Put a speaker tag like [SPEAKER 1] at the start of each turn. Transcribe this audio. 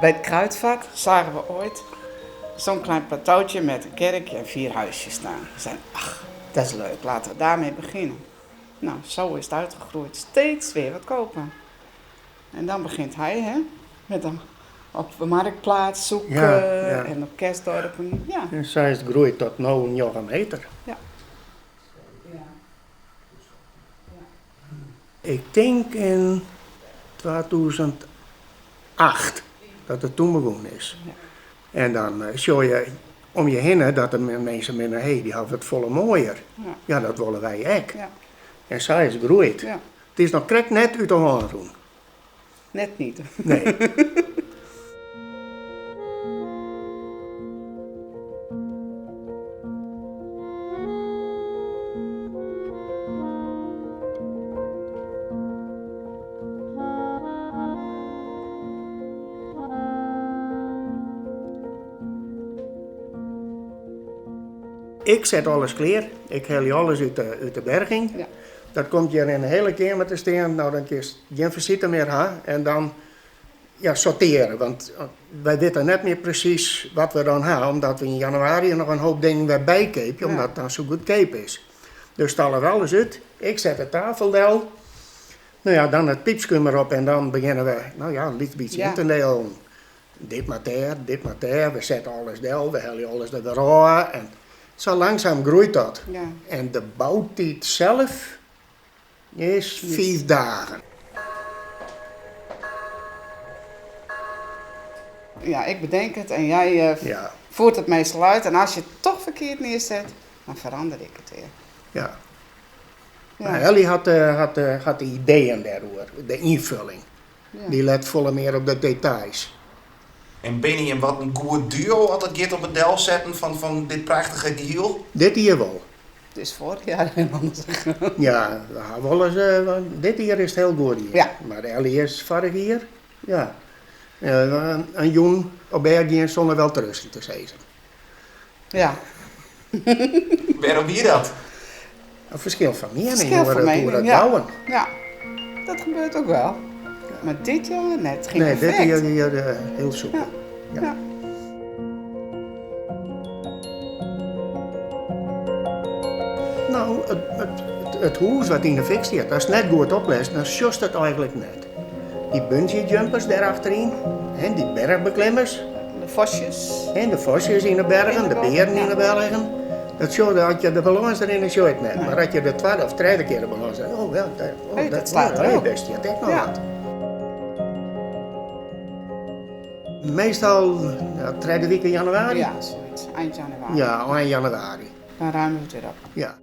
[SPEAKER 1] Bij het Kruidvat zagen we ooit zo'n klein plateautje met een kerkje en vier huisjes staan. We zeiden, ach, dat is leuk, laten we daarmee beginnen. Nou, zo is het uitgegroeid. Steeds weer wat kopen. En dan begint hij, hè, met een op de marktplaats zoeken
[SPEAKER 2] Ja, ja.
[SPEAKER 1] en op kerstdorpen. Ja.
[SPEAKER 2] En sa is it groeid tot no 9 meter.
[SPEAKER 1] Ja.
[SPEAKER 2] Ik tink yn 2008 dat it toen begûn is.
[SPEAKER 1] Ja.
[SPEAKER 2] En dan sjogge je om je hinne dat der minsken binne, hé, dy hawwe it folle moaier.
[SPEAKER 1] Ja.
[SPEAKER 2] Ja, dat wolle wy ek.
[SPEAKER 1] Ja.
[SPEAKER 2] En sa is it groeid.
[SPEAKER 1] Ja.
[SPEAKER 2] It is noch krekt net út de hân rûn.
[SPEAKER 1] Net niet.
[SPEAKER 2] Nee. Ik set alles klear. Ik helje alles út de berging.
[SPEAKER 1] Ja.
[SPEAKER 2] Dat komt hjir yn de hiele keamer te stean. No, dan kinst gjin fisite mear ha en dan ja, sortearje. Want wy witte net mear presys wat we dan ha, omdat we yn januari noch in hoop dingen wer bykeapje, omdat it dan sa goedkeap is. Dus stalle we alles út. Ik set de tafel del. No ja, dan it pypskúm derop en dan begjinne we, no ja, in lyts bytsje yn te dielen. Dit moat dêr, dit moat dêr, we sette alles del, we helje alles der wer ôf en sa langsaam groeit dat.
[SPEAKER 1] Ja.
[SPEAKER 2] En de boutiid sels is fiif dagen.
[SPEAKER 1] Ja, ik bedenk het en jij
[SPEAKER 2] Ja.
[SPEAKER 1] voert het meestal uit. En als je het toch verkeerd neerzet, dan verander ik het weer.
[SPEAKER 2] Ja.
[SPEAKER 1] Ja.
[SPEAKER 2] Maar Elly hat de ideeën dêroer, de ynfolling.
[SPEAKER 1] Ja.
[SPEAKER 2] Dy let folle mear op de details.
[SPEAKER 3] En binne jim wat in goed duo as it giet om it delsetten fan dit prachtige gehiel?
[SPEAKER 2] Dit jier wol.
[SPEAKER 1] Het is vorig jaar helemaal anders gegaan.
[SPEAKER 2] Ja, we ha wolris, dit jier is it hiel goed gien.
[SPEAKER 1] Ja.
[SPEAKER 2] Mar Elly is foarich jier, ja, in jûn op bêd gien sûnder welterusten te sizzen.
[SPEAKER 1] Ja.
[SPEAKER 3] Wêrom wie dat?
[SPEAKER 2] In ferskil fan miening
[SPEAKER 1] Verschil
[SPEAKER 2] oer
[SPEAKER 1] van
[SPEAKER 2] it
[SPEAKER 1] mening, ja.
[SPEAKER 2] bouwen.
[SPEAKER 1] Ja, dat gebeurt ook wel. Maar dit jaar net, het ging
[SPEAKER 2] Nee, dit
[SPEAKER 1] perfect.
[SPEAKER 2] jier wie hiel soepel.
[SPEAKER 1] Ja.
[SPEAKER 2] Ja.
[SPEAKER 1] Ja.
[SPEAKER 2] No, it hûs wat yn de fik stiet, ast net goed opletst, dan sjochst it eigenlik net. Dy bungee-jumpers dêr achteryn, hè, dy berchbeklimmers.
[SPEAKER 1] De vosjes.
[SPEAKER 2] En de vosjes yn de bergen, de bearen yn de bergen. Dat sjoch je, as je der lâns rinne, sjoch je it net. Mar as je de twadde of tredde kear der lâns rinne, oh ja, dêr, oh,
[SPEAKER 1] Hey, dat
[SPEAKER 2] dat,
[SPEAKER 1] staat er
[SPEAKER 2] hey,
[SPEAKER 1] ook.
[SPEAKER 2] dêr stiet ek noch
[SPEAKER 1] Ja.
[SPEAKER 2] wat. Meastal, ja, tredde wike januari.
[SPEAKER 1] Ja, zoiets. Eind januari.
[SPEAKER 2] Ja, ein januari.
[SPEAKER 1] Dan ruimen we het weer op.
[SPEAKER 2] Ja.